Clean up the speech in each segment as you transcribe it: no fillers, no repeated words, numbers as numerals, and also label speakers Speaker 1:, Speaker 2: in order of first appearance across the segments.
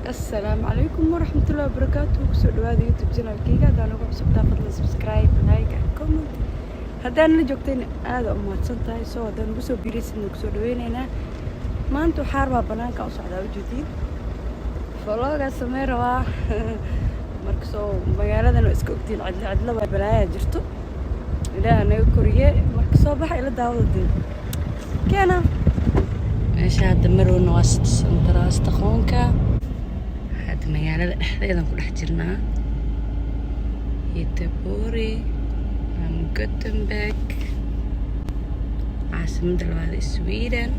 Speaker 1: Asalaamu calaykum waraxmatullahi wabarakaatu. Kusoo dhawaada YouTube channelkayga. Haddaan ugu cusubtaa, fadlan subscribe, like and comment. Haddaan la joogtayna, aada u mahadsan tahay. Soo haddaan ugu soo biiraysidna, kusoo dhaweynaynaa. Maanta waxaa rabaa, banaanka u socdaa, ujeediin, vlogaa samey rabaa. Marka soo magaaladan waa iska ogtiin, cidlo cidlo waa, balaayaa jirto, Ilaaha naga koriye. Marka soo baxa, ila daawada dee keena. Meesha hadda marowna waa Centralstationka. Hadda magaalada dhexdeedan ku dhex jirnaa, Göteborg ama Gothenburg, caasimadda labaad ee Sweden.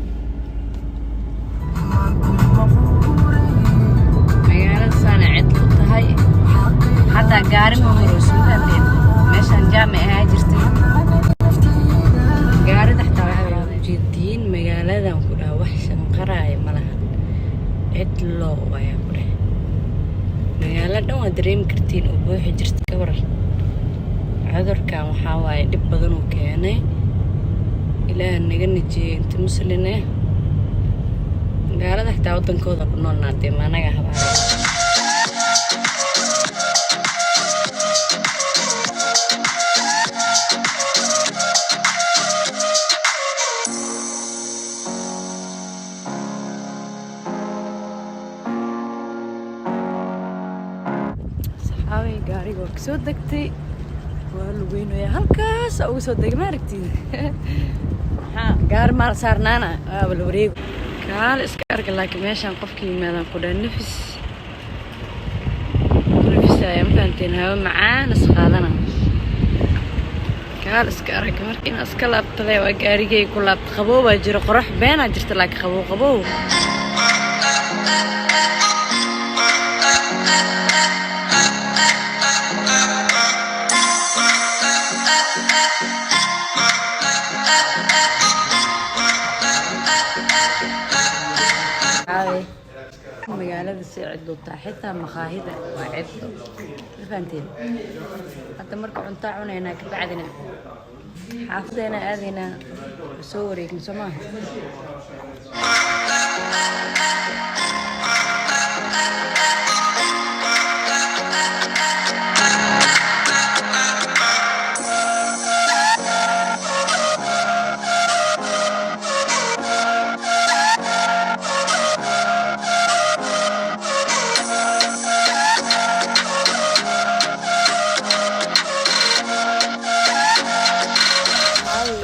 Speaker 1: Magaalada saana cidlo tahay, xataa gaari ma marowso. Ma fahanteen? Meeshaan jaam ay ahaa jirtay, gaarida xataa waxaa ujeediin. Magaaladan ku dhaha wax shanqaraaya ma lahan, cidlo ayaa ku dheh. Magaalo dhan waa dareemi kartiin oo buuxi jirta. Ka waran cudurkan? Waxaa waaye dhib badan uu keenay. Ilaah naga najiyey inta muslin eh. Magaalada xitaa wadankooda ku noolnaa dee, maanaga habaara. Saxaabay, gaariga waa kasoo degtay, waa lugeynayaa. Halkaas uga soo degay, ma aragtid? Gaari maal saarnaana, waaba la wareego. Kaale iska arka. Laakiin meeshaan qofka yimaadaan ku dhaa nafis ku nafisaya, ma fahanteen? Hawo macaan is qaadana, kaal iska arag. Marka inaa iska laabtale waa gaarigay ku laabta. Qabow baa jiro, qorax beenaa jirta, laakiin qabow qabow. Magaalada si cidlo taa, xitaa makhaahida waa cidlo, ma fahanteen? Hadda marka cuntaa cunaynaa, kabacdina xaafadeena aadaynaa. Soo wareegin soo maaha?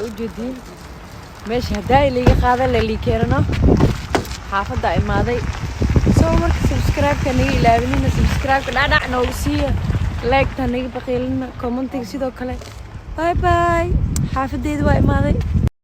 Speaker 1: Ujeediin meesha haddaa liiga qaadan la lii keenano. Xaafadda imaaday. Soo marka subscribe-ka naga ilaawinina, subscribe-ka dhacdhac noogu siiya, like-ta naga baqiilina, commentiga sidoo kale. Bye bye, xaafadeeda waa imaaday.